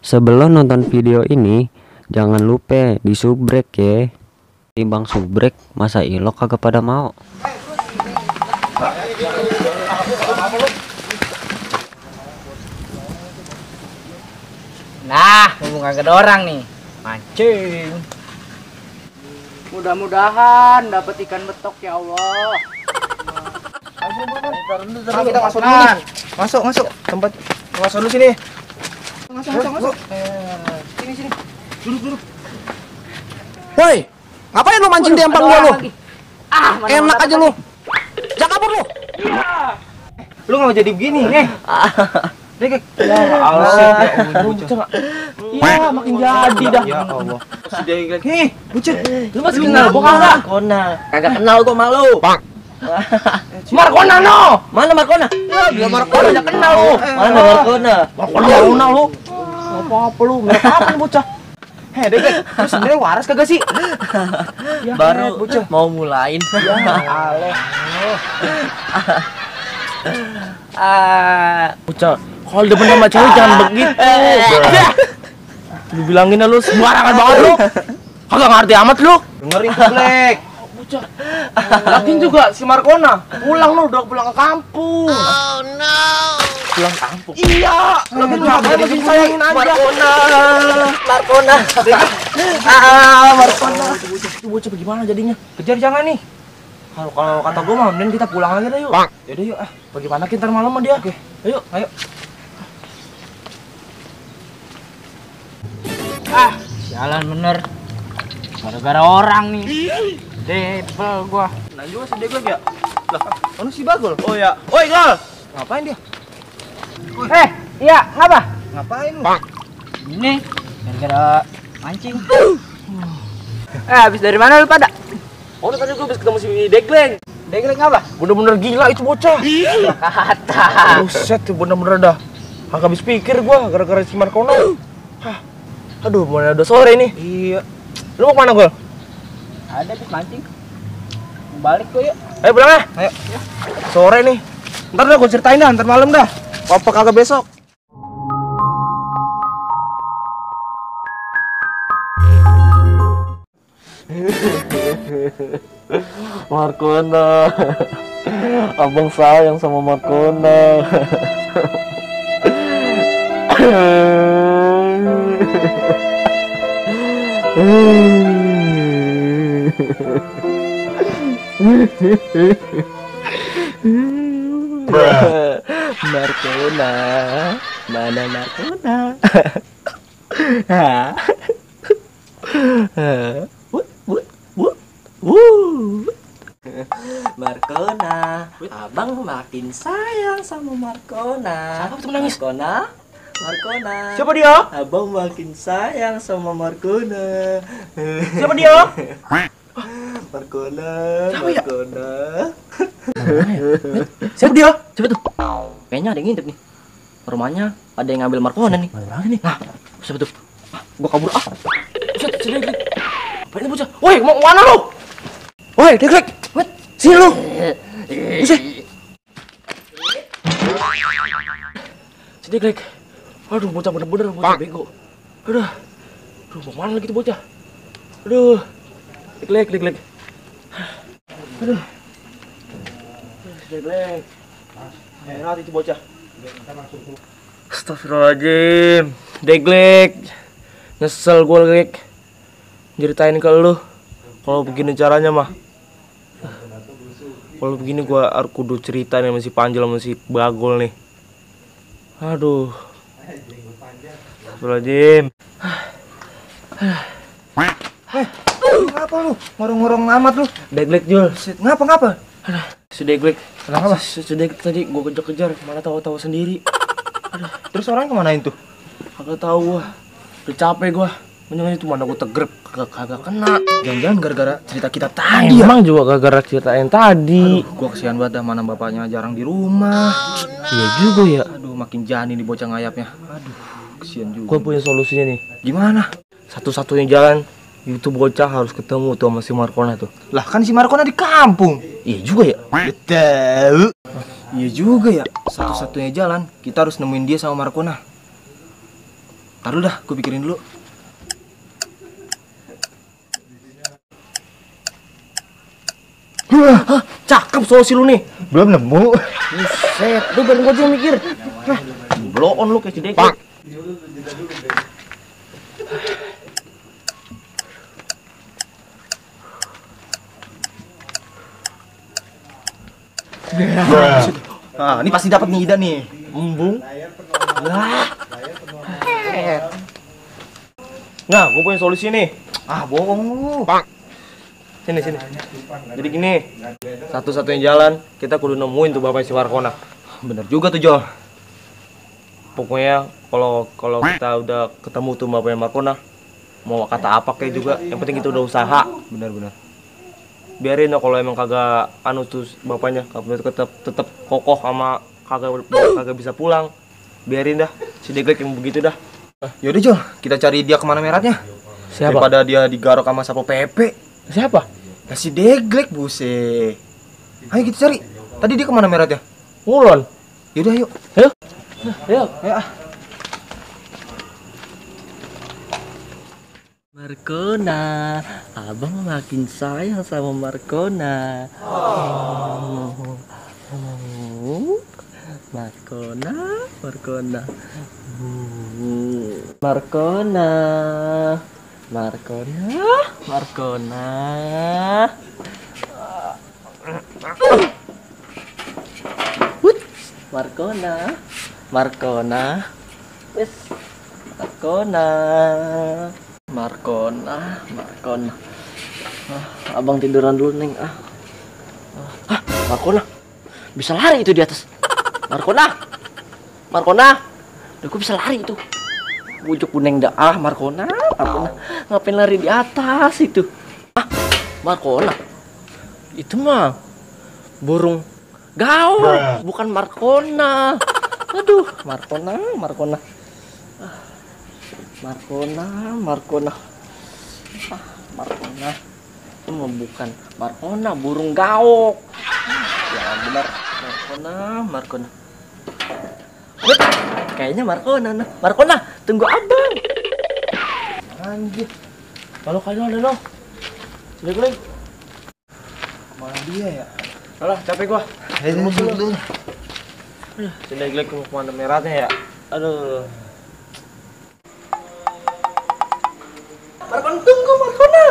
Sebelum nonton video ini, jangan lupa di subrek ya. Timbang subrek, masa ilok kagak pada mau. Nah, mumpung kagak ada orang nih, mancing. Mudah-mudahan dapat ikan betok ya Allah. Kita masuk dulu nih. Masuk tempat. Masuk dulu sini. Masuk. Sini. Duduk. Woi, ngapain lu mancing di empang gua lu? Enak aja lu. Jangan kabur lu. Lu nggak mau jadi begini nih. Dek. Ya Allah. Iya, makin jadi dah. Ya Allah. Sudah lagi. Bucin. Lu masih kenal gua kagak? Kagak kenal gua malu. Markona no. Mana Markona? Ya Markona enggak kenal lu. Mana Markona? Markona lu. Apa lu? Mereka apa nih bocah? Heh, Dek. Lu sebenarnya waras kagak sih? Ya, baru bocah mau mulain. Ya Allah. Bocah, kalau demen sama cewek jangan begitu. Lu bilangin lu sembarangan banget lu. Kagak ngerti amat lu. Dengerin tuh, Black. Bocah. Lakin juga si Markona. Pulang lu, udah pulang ke kampung. Oh no. Pulang kampung. Iya. Lakin ngapain masih sayangin aja. Markona. Markona. Itu bocah bagaimana jadinya? Kejar jangan nih. Kalau kata gua mah mending kita pulang aja deh yuk. Yaudah yuk. Bagaimana kita malam sama dia? Oke. Ayo. Jalan bener. Gara-gara orang nih. Depel gua. Nah juga si Degol ya? Lah, mana si Bagol? Oh ya. Oi, Gol. Ngapain dia? Iya, ngapa? Ngapain lu? Ini gara-gara mancing. Habis dari mana lu pada? Oh, tadi gua habis ketemu si Degleng. Degleng apa? Bener-bener gila itu bocah. Kata. Buset, bener-bener dah. Kagak habis pikir gua gara-gara si Markona. Hah. Aduh, mana udah sore nih. Iya. Lu mau kemana, Gol? Ada habis mancing. Mau balik gua yuk. Ayo pulang ya. Ayo. Sore nih. Ntar dah gua ceritain dah, ntar malam dah. Apa kagak besok? Markona. Abang sayang sama Markona. Markona, mana Markona? Markona, abang makin sayang sama Markona. Siapa tuh menangis? Markona. Siapa dia? Abang makin sayang sama Markona. Siapa dia? Markona. Siapa ya? Markona. Siapa dia? Coba tuh. Kayaknya ada yang ngintip nih. Rumahnya ada yang ngambil Markona nih. Mana lagi nih? Nah, siapa tuh? Gua kabur ah. Buset, sini Deglek. Apa ini bocah? Woi, mau mana lu? Woi, Deglek. Wait, sini lu. Buset. Si Deglek. Aduh, bocah bener-bener bocah bego. Aduh, mau mana lagi tuh bocah? Aduh, Deglek. Aduh, Deglek. Herat itu bocah. Astagfirullahaladzim, Deglek. Nyesel gue, Deglek. Ceritain ke lu. Kalau begini caranya mah. Kalau begini gua harus kudu ceritain sama si Panjel sama si Bagol nih. Aduh. Astagfirullahaladzim. Ngapa lu? Ngorong-ngorong amat lu. Deglek Jul. Ngapa? Aduh, si Deglek. Kenapa? Si Deglek tadi gua kejar-kejar, malah tahu-tahu sendiri. Aduh, terus orang kemanain tuh? Kagak tahu gua. Udah capek gua. Menyanyi itu mana gua tegrep kagak kena. Jangan-jangan gara-gara cerita kita tadi. Emang juga gara-gara ceritain tadi. Aduh, gua kesian banget dah, mana bapaknya jarang di rumah. Iya juga ya. Aduh, makin jani nih bocah ngayapnya. Aduh, kesian Gua juga. punya solusinya nih. Gimana? Satu-satunya jalan itu bocah harus ketemu tuh sama si Markona tuh. Lah kan si Markona di kampung. Iya juga ya. Tahu. Iya juga ya. Satu-satunya jalan kita harus nemuin dia sama Markona. Taruh dah, gue pikirin dulu. Hah, cakep solusi lu nih. Belum nemu. Buset, lu biarin gue aja yang mikir. Hah, blow on lu kayak si Dek. Nah, ini pasti dapat nih ida nih. Embung. Lah. Nah, gue punya solusi nih. Ah, bohong lu. Sini. Jadi gini, satu-satunya jalan kita kudu nemuin tuh bapak si Warkona. Bener juga tuh, Jo. Pokoknya kalau kita udah ketemu tuh bapaknya Warkona, mau kata apa kayak juga, yang penting kita udah usaha. Bener. Biarin ya kalau emang kagak anu tuh bapaknya, kagak tetap kokoh sama kagak bisa pulang. Biarin dah, si Deglek yang begitu dah. Yaudah, Jo, kita cari dia kemana meratnya. Siapa? Daripada dia digarok sama Sapo Pepe. Siapa? Ya si Deglek, buset. Ayo kita cari. Tadi dia kemana meratnya? Ngulon. Yaudah, yuk. Ayo. Markona, abang makin sayang sama Markona. Markona. Wes. Markona. Abang tiduran dulu, Neng. Markona. Bisa lari itu di atas. Markona. Duh, kok bisa lari itu? Bujuk Neng dah. Markona. Ngapain lari di atas itu? Markona. Itu mah burung gaul, bukan Markona. Aduh, Markona. Markona. Itu mah bukan Markona, burung gaok. Ya benar, Markona. Wait, kayaknya Markona, tunggu abang. Anjir. Kalau kalian ada Deglek. Mana dia ya? Alah, capek gua. Dulu. Si Deglek mau kemana meratnya ya? Aduh. Markona, tunggu Markona.